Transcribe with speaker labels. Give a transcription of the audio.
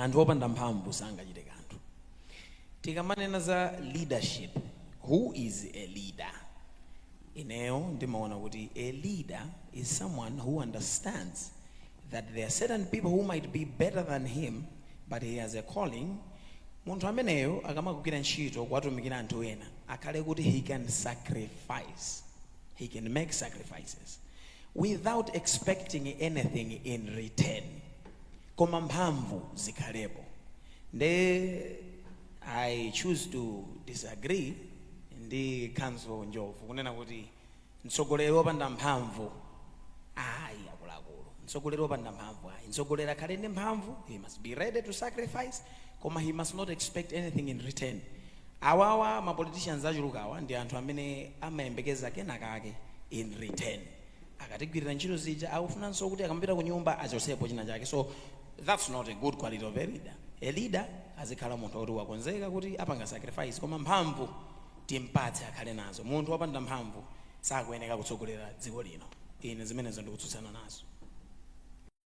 Speaker 1: Anthu opanda mphamvu sangachite kanthu. Tikamanena za leadership, who is a leader? Ineyo ndimaona kuti a leader is someone who understands that there are certain people who might be better than him, but he has a calling. Munthu ameneyo akamakugwira ntchito kuwatumikira anthu ena, akhale kuti he can sacrifice, he can make sacrifices without expecting anything in return, koma mphamvu zikhalepo. Nde I choose to disagree ndi Counsel Njovu kunena kuti mtsogoleri wopanda mphamvu, ayi akuluakulu, mtsogoleri wopanda mphamvu, ayi. Mtsogoleri akhale ndi mphamvu. He must be ready to sacrifice, koma he must not expect anything in return. Awawa ma politicians achulukawa ndi anthu amene amayembekeza kenakake in return. Akatigwirira ntchito zija, akufunanso kuti akamapita ku nyumba achosepo china chake. So that's not a good quality of a leader. A leader azikhala munthu woti wakonzeka kuti apanga sacrifice, koma mphamvu timpatse, akhale nazo. Munthu wopanda mphamvu sakuyeneka kutsogolera dziko lino. Ine zimenezo ndikutsutsana nazo.